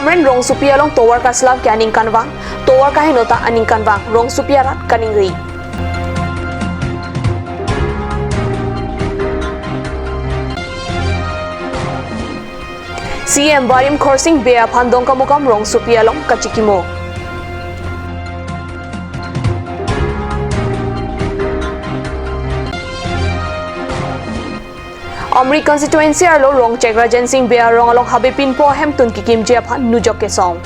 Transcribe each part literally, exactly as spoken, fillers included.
Hamren rongsopi along tovar kaselam ke aningkanvang, tovar kaheno ta aningkanvang, rongsopi arat kaningri. C M Barim Khorsing Bey aphan Dongkamukam rongsopi along kachikimo. Amri constituency arlo Rongchek Rajen Sing Bey arong along habe pinpo ahemtun kikimji aphan nujok kesong.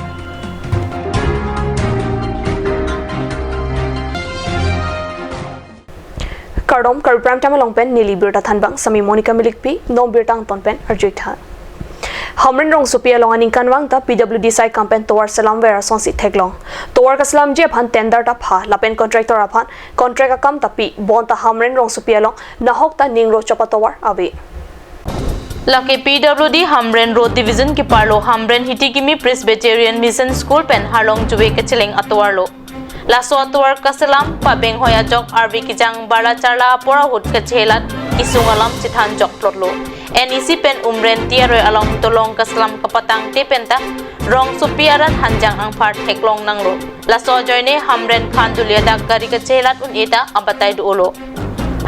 Kardom, Karbi Prime Time along pen neli birta thanbang Sami Monica Milikpi, non birta angton pen arjuik tha. Hamren rongsopi along aningkanvang ta P W D saikam pen tovar selamver asonsi theklong. Tovar kaselamji aphan tender ta pha, lapen contractor aphan contract akam ta pi, bonta Hamren rongsopi along nahok ta ningro chopatovar ave. Lake P W D Hamren Road Division kiparlo Hamren Hitikimi Presbyterian Mission School pen Harlong Juve kacheleng atovarlo. Laso atovar kaselam pabeng hoi ajok arve kejang barla charla apor ahut kachelat kesung alam chethan jokplotlo. N E C pen Umrengti aroi along tolong kaselam kapatangte penta rongsopi arat hanjang angphar theklong nanglo. Laso ajoine Hamren Khanduli adak gari kachelat un-e ta abatai do-olo.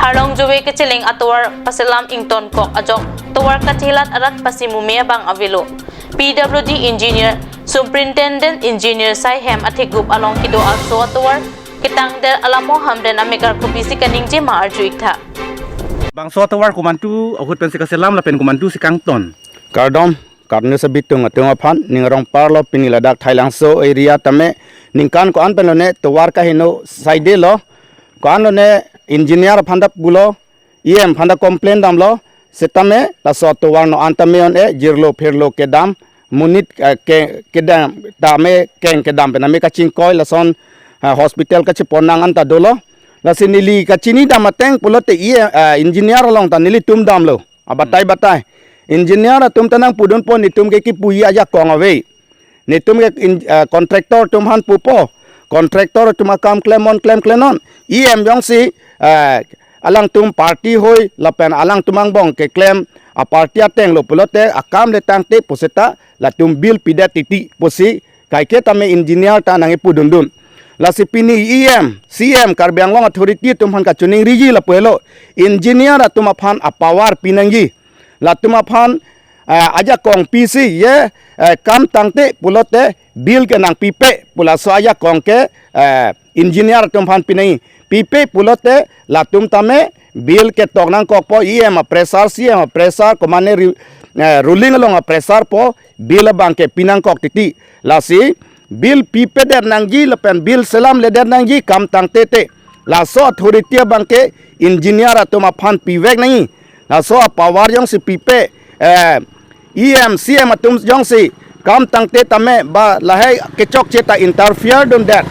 Harlong Juve kacheleng atovar paselam ingtonkok ajok tovar kachelat arat pasimume abang avelo. P W D engineer, Superintendent Engineer sai hem athekup along kedo aso atovar ketangdet alamo Hamren amekar kopisi kaningje ma arju-ik tha. Bangso atovar komantu ahut pensi kaselam lapen komantusi kangton? Kardom, Karnu Sabitung atum aphan, ning arong parlo pini ladak Thailangso area tame, ningkan ko-an pen lone tovar kaheno saidelo, ko-an lone engineer aphan ta pulo, E M aphan ta complain damlo, setame laso tovar no an tame on-e, jirlo phirlo kedam, monit, eh, ke, kedam, tame keng kedam pename kachingkoi lason, eh, hospital kacheponang anta dolo. Lasi neli kachini dam ateng pulote E M, eh, engineer along ta nelitum damlo. Abatai batai. Engineer atum ta nangpudunpo, netum ke kipuji ajakong ave. Netum ke in-, eh, contractor atum aphan pupo. Contractor atum akam klemnon, klemklenon. E M jongsi, eh, alangtum party hoi, lapen alangtum angbong keklem aparty atenglo pulote akam le tangte puseta latum bill pidet titi pusi kaike tame engineer ta nangkipudundun. Lasi pini E M, C M, Karbi Anglong Authority atum aphan kachiningriji lapu helo, engineer atum aphan apower pinangji. Latum aphan, eh, ajakong pisi ye, eh, kam tangte pulote bill ke nangpipe pu laso ajakong ke, eh, engineer atum aphan pinangji. Pipe pulote latum tame bill ketok nangkokpo, E M a-pressure, C M a-pressure, komane ri-, eh, ruling along a-pressure po, bill abang ke pinangkok titi. Lasi bill pipedet nangji lapen bill selamledet nangji kam tangtete. Laso authority abang ke engineer atum aphan pivek nangji. Laso apower jongsi pipe, eh, E M, C M atum jongsi kam tangte tame ba lahai kechokche ta interfere dundet,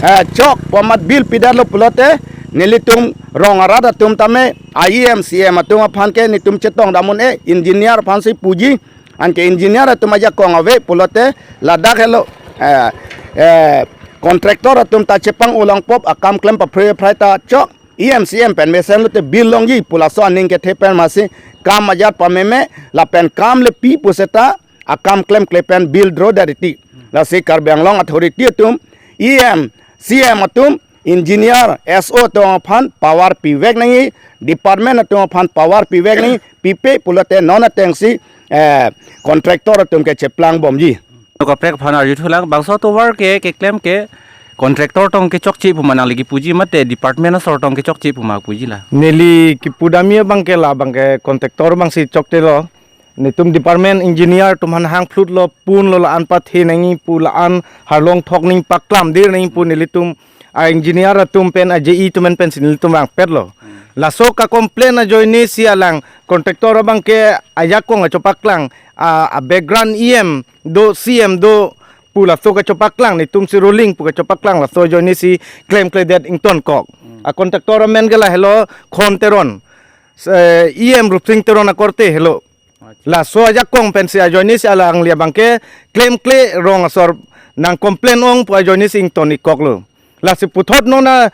eh, chok pu amat bill pidetlo pulote nelitum rong arat atum tame a-E M, C M atum aphan ke netum chetong dam un-e, engineer aphansi puji, anke engineer atum ajakong ave pulote ladak helo, eh, eh, contractor atum ta chepang-o longpo, akam klem paphre phrai ta chok, E M, C M pen mesenlote bill longji pu laso aning kethe pen masi kam ajat pameme lapen kam le pi puseta akam klemkle pen bill draw det titi. Lasi Karbi Anglong Authority atum, E M, C M atum, engineer, S O atum aphan power pivek nangji, department atum aphan power pivek nangji, pipe pulote non atengsi, eh, contractor atum ke cheplang bomji. Kaprek aphan arjuthulang, bangso tovar ke keklem ke contractor tong kechokche pu ma nangli kipuji mate department asor tong kechokche pu ma puji la? Neli kipu dam abang ke la abang ke contractor abangsi choktelo. Netum department engineer atum aphan hangphlutlo, punlo, la-an pathe nangji pu, la-an harlong thok nangji, paklamdet nangji pu nelitum a-engineer atum pen a-J E atum pen pensi nelitum vangpetlo. Laso ka-complain ajoinesi alang contractor abang ke ajakong kachepaklang, a, a-background E M do, C M do pu laso kachepaklang, netumsi ruling pu kachepaklang, laso ajoinesi klemkledet ingtonkok. A-contractor amen ke lahelo Khon Teron, eh, E M Rupsing Teron akorte helo. Laso ajakong pensi ajoinesi alangli abang ke klemkle rong asor nang-complain ong pu ajoinesi ington-ikkoklo. Lasi puthot non a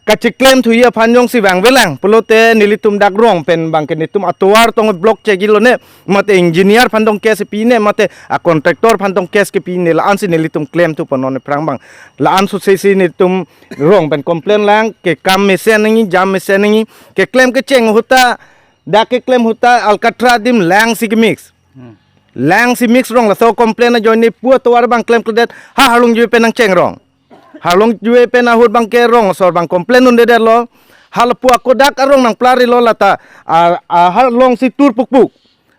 kacheklem thuji aphan jongsi vangvelang pulote nelitum dak rong pen abangke netum atovar tong block chekji lone, mate engineer aphan tong case pine, mate a contractor aphan tong case kepine, la-ansi nelitum klemthu pon non aphrang abang. La-an sosesi netum rong pen complain lang, kekam mesen nangji, jam mesen nangji, keklem kecheng ahut ta, dak keklem ahut ta alkatra adim langsi kemix. Langsi mix rong, laso complain ajoine pu atovar abang klemkledet, ha harlung jue pen nangcheng rong. Harlung jue pen ahut abangke rong asor abang complain undedetlo. Hala pu ako dak arong nangplarilo lata, a, a harlongsi tur pukpuk.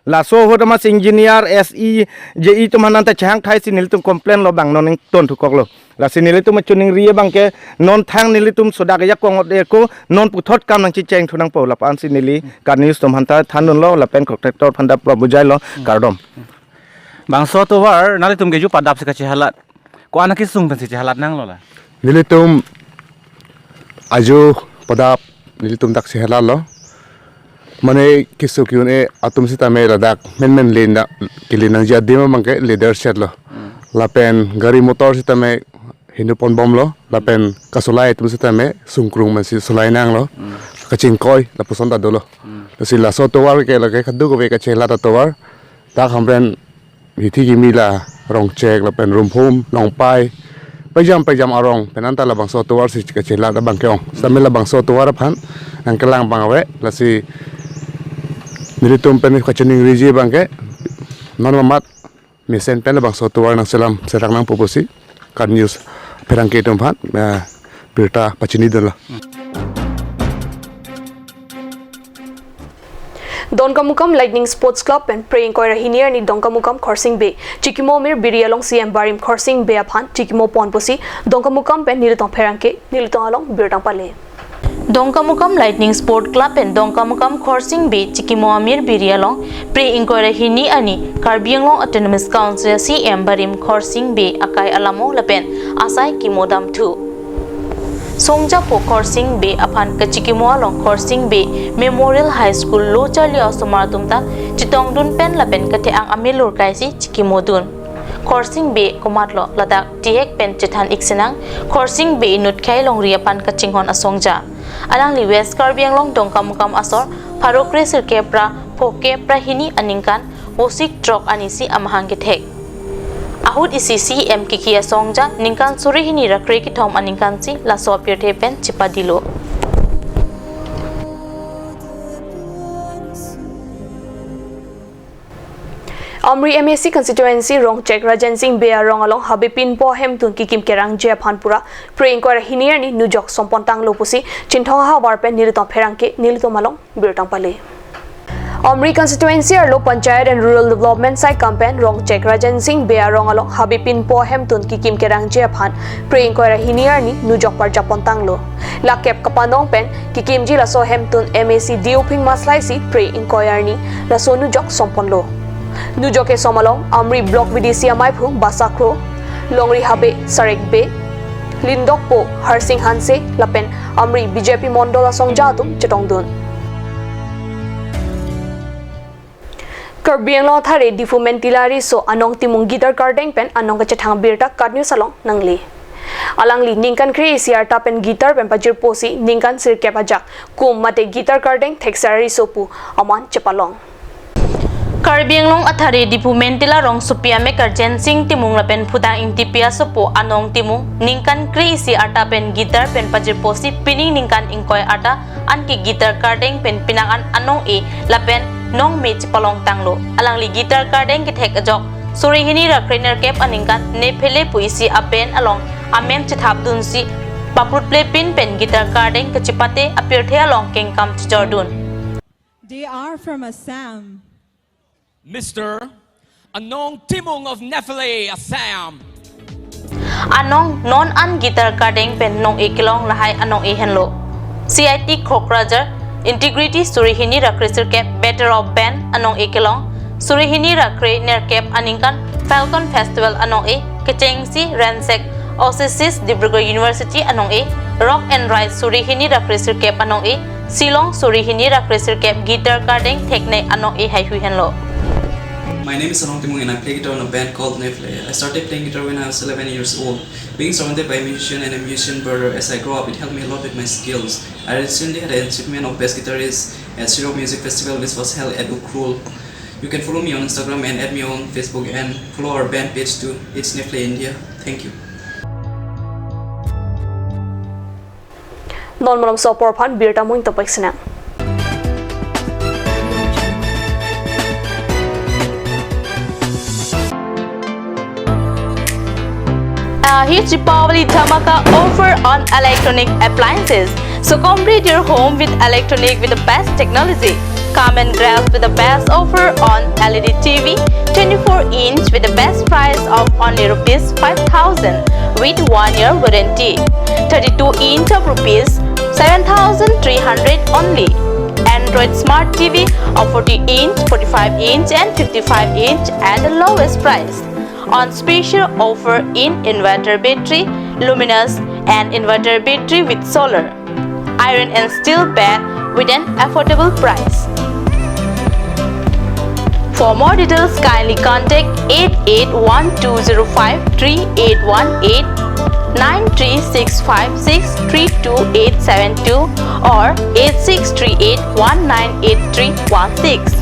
Laso ahut amat engineer, S E, J E atum aphan anta chehang thaisi nelitum complain lo abang non ington thukoklo. Lasi nelitum achiningri abangke non thang nelitum sodak ajakong ot-e ko, non puthot kam nangchechengthu nangpo, la-ansi neli KAT News atum aphanta thandunlo lapen contractor aphanta prop bujailo, kardom. Bangso atovar nanglitum ke ju padapsi kachehalat, ko-an akesung pensi chehalat nanglo la? Nelitum ajo padap nelitum dak chehalatlo. Mane keso ke-un-e atum sitame ladak menmen le na, kele nangji adim abangke leader shed lo. Lapen gari motor sitame hinu ponbomlo, lapen kasolai atum sitame sungkrung mansi solai nanglo. Kachingkoi lapuson ta dolo. Lasi laso atovar ke lake kadokave kachelat atovar. Dak Hamren hithi kimi la Rongchek lapen Rumphum, Longpai, pejam pejam arong pen anta labangso atovarsi kachelat abangke ong. Sitame labangso atovar aphan nangkelang abang ave, lasi nelitum pen kachiningriji abangke non mamat mesen pen labangso atovar nangselam serak nangpo pusi KAT News pherangke atum aphan, eh, birta pachinidunlo. Dongkamukam Lightning Sports Club pen Phre ingkoi ra hini arni Dongkamukam Khorsing Bey chikimo amir biri along C M barim Khorsing Bey aphan chikimo pon pusi Dongkamukam pen nelitum pherangke nelitum along birta pale. Dongkamukam Lightning Sport Club pen Dongkamukam Khorsing Bey chikimo amir biri along Phre ingkoi ra hini arni Karbi Anglong Autonomous Council C M barim Khorsing Bey akai alamo lapen asai kimo damthu. Songja po Khorsing Bey aphan kachikimo along Khorsing Bey Memorial High School lo charli osomar atum ta chetongdun pen lapen kathe-ang amilur kaisi chikimodun. Khorsing Bey komatlo ladak tihek pen chethan-ik sinang, Khorsing Bey inut khei longri aphan kachinghon asongja. Alangli West Karbi Anglong Dongkamukam asor pharo kre sirkep ra phokep ra hini aningkan Vosik throk anisi amahang kethek. Ahut isi C M kiki asongja ningkan suri hini ra kre kethom aningkansi laso apirthe pen chepadilo. Amri M A C constituency Rongchek Rajen Sing Bey arong along Habe Pinpo ahemtun kikim kerangji aphan pura Phre ingkoi ra hini arni nujok sompon tanglo pusi Chinthong ahavar pen nelitum pherangke nelitum along birta pale. Amri constituency arlo Panchayat and Rural Development saikam pen Rongchek Rajen Sing Bey arong along Habe Pinpo ahemtun kikim kerangji aphan Phre ingkoi ra hini arni nujok parjapon tanglo. Lakep kapanong pen kikimji laso ahemtun M A C Diu Phingmas laisi Phre ingkoi arni laso nujok somponlo. Nujok kesom along Amri Block V D C ameiphung Basa Kro, Longri Habe Sarek Bey, Lindokpo Harsing Hanse lapen Amri B J P Mondol asongja atum chetongdun. Karbi Anglong athare Diphu Mentila riso Anong Timung Guitar Kardeng pen anong kachethang birta KAT News along nangle. Alangli ningkan kre-isi arta pen guitar pen pajirposi ningkan sirkep ajak kum mate guitar kardeng thekser ariso pu aman chepalong. Karbi Anglong athare Diphu Mentila rongsopi amek Rajen Sing Timung lapen Phudang Ingtipi asopo Anong Timung ningkan kre-isi arta pen guitar pen pajirposi pining ningkan ingkoi arta anke guitar kardeng pen penang an anong-e lapen nongme chepalong tanglo. Alangli guitar kardeng kethek ajok suri hini ra krenerkep aningkan Nephele pu isi a-band along amem chethapdunsi paprutplepin pen guitar kardeng kachepate apirthe along kengkam chejordun. They are from Assam. Mister Anong Timung of Nephele, Assam. Anong non an guitar kardeng pen nong-e kelong lahai anong-e henlo. C I T Kokrajhar, Integrity suri hini ra kresirkep Battle of Band anong-e kelong, suri hini ra krenerkep aningkan Falcon Festival anong-e, kechengsi Ransek Oasis Dibrugarh University anong-e, Rock and Rise suri hini ra kresirkep anong-e, Shillong suri hini ra kresirkep guitar kardeng theknei anong-e haihui henlo. My name is Sonong Timung and I play guitar in a band called Nefle. I started playing guitar when I was eleven years old. Being surrounded by musician and a musician brother as I grow up, it helped me a lot with my skills. I recently had an achievement of best guitarist at Shirok Music Festival, which was held at Ukhrul. You can follow me on Instagram and add me on Facebook and follow our band page too. It's Nefle India. Thank you. Non malomso apor aphan birta mo ingtopik sinang. A huge Deepavali dhamaka offer on electronic appliances. So complete your home with electronic with the best technology. Come and grab with the best offer on L E D T V, twenty-four inch with the best price of only rupees five thousand with one year warranty. Thirty-two inch of rupees seven thousand three hundred only. Android Smart T V of forty inch, forty-five inch and fifty-five inch at the lowest price. On special offer in inverter battery, luminous and inverter battery with solar, iron and steel bed with an affordable price. For more details, kindly contact eight eight one two zero five three eight one eight, nine three six five six three two eight seven two or eight six three eight one nine eight three one six.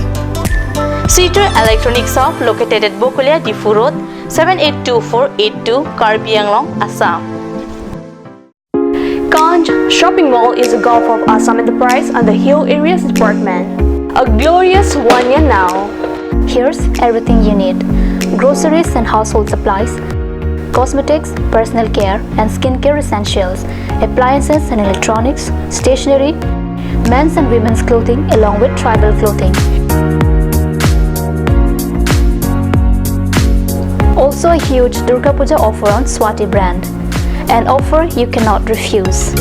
Sitar Electronic Shop located at Bokolia, Diphu Road, seven eight two four eight two, Karbi Anglong, Assam. Kanch Shopping Mall is a Gulf of Assam Enterprise under Hill Areas Department. A glorious one year now. Here's everything you need: groceries and household supplies, cosmetics, personal care and skincare essentials, appliances and electronics, stationery, men's and women's clothing along with tribal clothing. Also a huge Durga Puja offer on Swati brand. An offer you cannot refuse.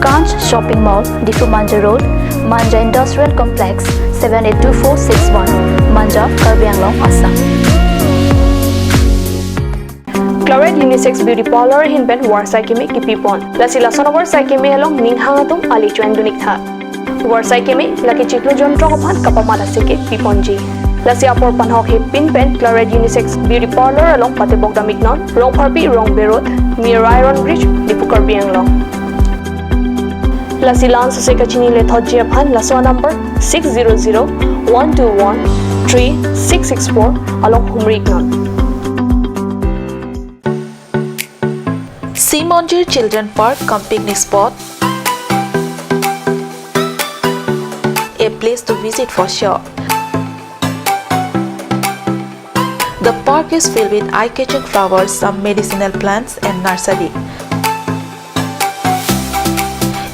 Kanch Shopping Mall, Diphu Manja Road, Manja Industrial Complex, seven eight two four six one, Manja, Karbi Anglong, Assam. Claret Unisex Beauty Parlour ahin pen varsai keme kipipon. Lasi lason avarsai keme along ning hang atum ale choendun ik tha. Varsai keme lake chiklo jontrok aphan kapamat ase kepiponji. Lasi apor panhok hepin pen Claret Unisex Beauty Parlour along patebok dam iknon, Rongpharpi Rongbe Road, near Iron Bridge, Diphu, Karbi Anglong. Lasi la-an sose kachini lethotji aphan laso number six zero zero one two one three six six four along humri iknon. Sea Monjir Children Park cum picnic spot, a place to visit for sure. The park is filled with eye-catching flowers, some medicinal plants and nursery.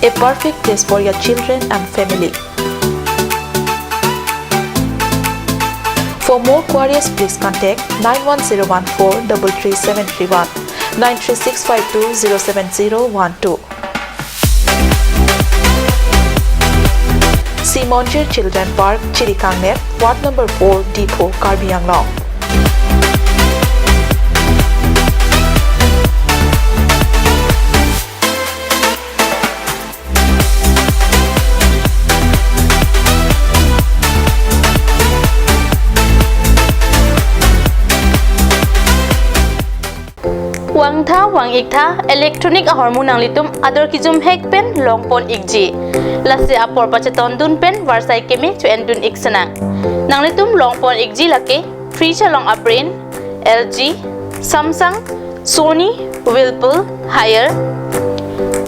A perfect place for your children and family. For more queries, please contact nine one zero one four double three seven three one, nine three six five two zero seven zero one two. Sea Monjir Children Park, Chirikangner, Ward number four, Diphu, Karbi Anglong. Vangtha vang-iktha electronic ahormu nanglitum ador kejum hek pen longpon ikji. Lasi apor pachetondun pen varsai keme choendun ik sinang. Nanglitum longpon ikji lake fridge along a-brand L G, Samsung, Sony, Whirlpool, Haier.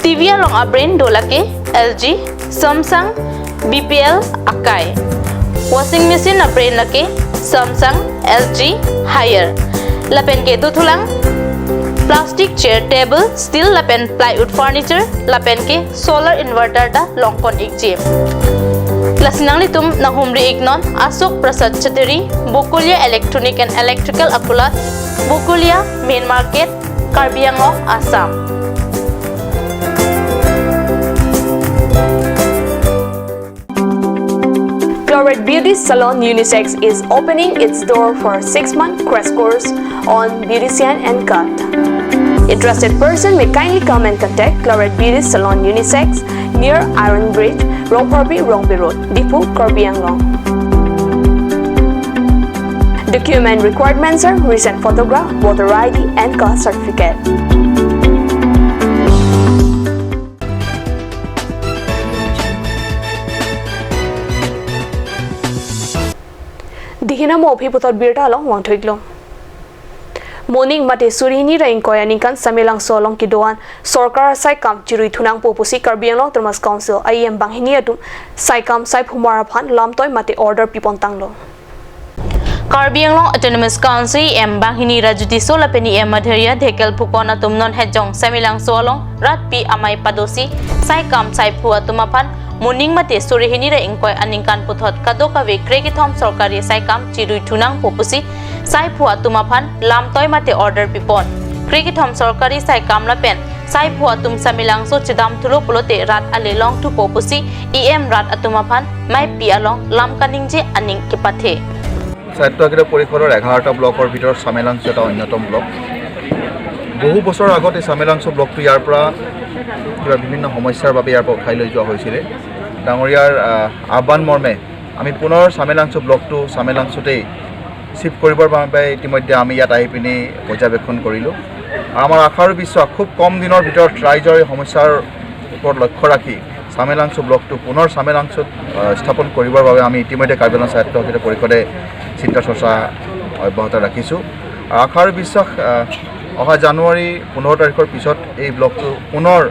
T V along a-brand do lake L G, Samsung, B P L, Akai. Washing machine a-brand lake Samsung, L G, Haier. Lapen ke dothulang plastic chair, table, steel lapen plywood furniture, lapen ke solar inverter ta longpon ikji. Lasi nanglitum nanghumri iknon Ashok Prasad Chattery, Bokolia Electronic and Electrical Akulat, Bokolia Main Market, Karbi Anglong, Assam. Beauty Salon Unisex is opening its door for six-month crash course on beautician and cut. Interested person may kindly come and contact Claret Beauty Salon Unisex near Iron Bridge, Rongphorbi, Rongbe Road, Diphu, Karbi Anglong. Document requirements are recent photograph, voter I D and caste certificate. Dihina mo aphi puthot birta along vangthu-iklo. Moning mate suri hini ra ingkoi aningkan Samelangso along kedo-an sorkar saikam chirui thu nangpo pusi Karbi Anglong Autonomous Council A E M banghini atum saikam saiphumar aphan lamtoi mate order pipon tanglo. Karbi Anglong Autonomous Council A E M banghini Raju Tisso lapen A E M Madhurya Dhekial Phukan atum non Hejong Samelangso along rat pi amei padosi saikam saiphu atum aphan moning mate suri hini ra ingkoi aningkan puthot kadokave kre kethom sorkari saikam chirui thu nangpo pusi saiphu atum aphan lamtoi mate order pipon. Kre kethom sorkari saikam lapen saiphu atum Samelangso chedam thulo pulote rat ale long thupo pusi A E M rat atum aphan mei pi along lam kaningje aning kepathe. স্বায়ত্তশাসিত পৰিষদৰ এঘাৰটা ব্লকৰ ভিতৰত চামেলাংচু এটা অন্যতম ব্লক। বহু বছৰ আগতে চামেলাংচু ব্লকটো ইয়াৰ পৰা কিবা বিভিন্ন সমস্যাৰ বাবে ইয়াৰ পৰা উঠাই লৈ যোৱা হৈছিলে। ডাঙৰীয়াৰ, আহ, আহ্বান মৰ্মে আমি পুনৰ চামেলাংচু ব্লকটো চামেলাংচুতেই চিফ্ট কৰিবৰ বাবে ইতিমধ্যে আমি ইয়াত আহি পিনি পৰ্যবেক্ষণ কৰিলোঁ। আমাৰ আশা আৰু বিশ্বাস, খুব কম দিনৰ ভিতৰত ৰাইজৰ এই সমস্যাৰ ওপৰত লক্ষ্য ৰাখি চামেলাংচু ব্লকটো পুনৰ চামেলাংচুত, আহ, স্থাপন কৰিবৰ বাবে আমি ইতিমধ্যে কাৰ্বি আংলং স্বায়ত্তশাসিত পৰিষদে চিন্তা চৰ্চা অব্যাহত ৰাখিছোঁ। আশা আৰু বিশ্বাস, আহ, অহা জানুৱাৰী পোন্ধৰ তাৰিখৰ পিছত এই ব্লকটো পুনৰ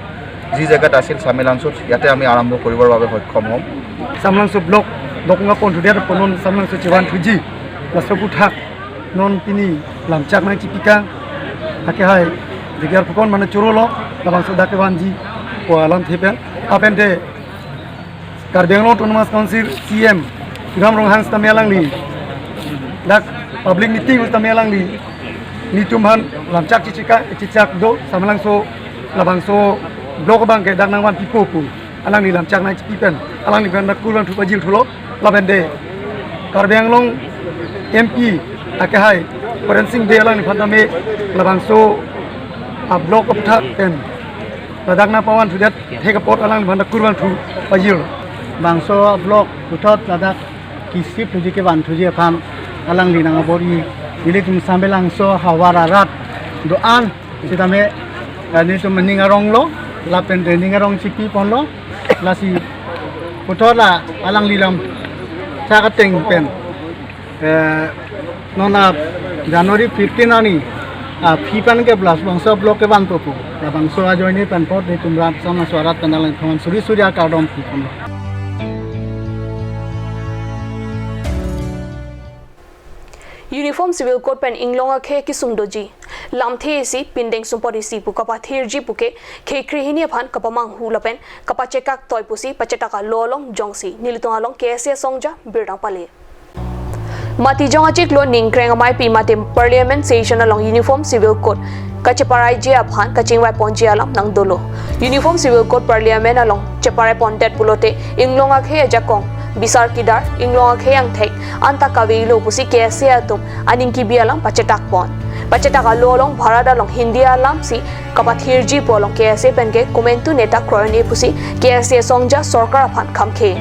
যি জেগাত আছিল চামেলাংচুত, ইয়াতে আমি আৰম্ভ কৰিবৰ বাবে সক্ষম হ'ম। Samelangso block dokung apon thudet apon non Samelangso chevan thuji. Laso aputhak non pini lamchak nangchipikang. Akehai Dhekial Phukan mane chorolo labangso dak kevanji pu alamthe pen. Lapen te Karbi Anglong Autonomous Council C E M Tuliram Ronghang sitame alangli dak public meeting sitame alangli nelitum aphan lamchak chichika chichak do Samelangso labangso block abang ke dak nangvanpipo pu alangli lamchak nangchipi pen alangliphan dak kurvangthu pajir thulo. Lapen te Karbi Anglong M P akehai Biren Singh Bey alangliphan tame labangso a block aputhak pen ladak nangpavanthudetthek apot alangliphan dak kurvangthu pajir. Bangso a block puthot ladak kesifthuji kevanthuji aphan alangli nang abor-i, nelitum Samelangso havar arat do-an sitame, eh, nelitum ning aronglo, lapen te ning arong chipiponlo, lasi puthot la alangli lamchak ateng pen, eh, non a January fifteen arni, ah, aphi pen ke labangso block kevanpo pu, labangso ajoine pen apot nelitum rat Samelangso arat pen alangliphan suri suri akardom piponlo. Uniform Civil Code pen inglong akhei kesung doji. Lamthe isi, pindeng sumpot isi pu kapathirji puke, khei krehini aphan kapamanghu lapen kapachekak toi pusi pachetak alo along jongsi nelitum along K S A asongja birta pale. Matijong achiklo ningkreng ameipi mate Parliament session along Uniform Civil Code kacheparaiji aphan kachingvaiponji alam nangdolo. Uniform Civil Code Parliament along cheparaipondet pulote inglong akhei ajakong bisar kidar, inglong akhei angthek anta kavelo pusi K S A atum aning kebi alam pachetakpon. Pachetak alo along Bharat along Hindi alamsi kapathirji pu along K S A pen ke komantu neta kroi un-e pusi K S A asongja sorkar aphan khamkhe.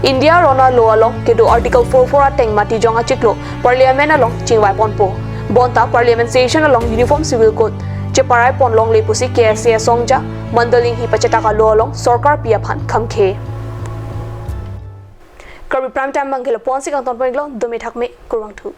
India arong alo along kedo Article four four ateng Matijong achiklo Parliament along chingvaiponpo. Bonta Parliament session along Uniform Civil Code cheparaipon longle pusi K S A asongja Mandal Inghi pachetak alo along sorkar pi aphan khamkhe. Karbi Prime Time abang ke lapu-ansi kangtonpon-iklo, dome thakme, kurvangthu.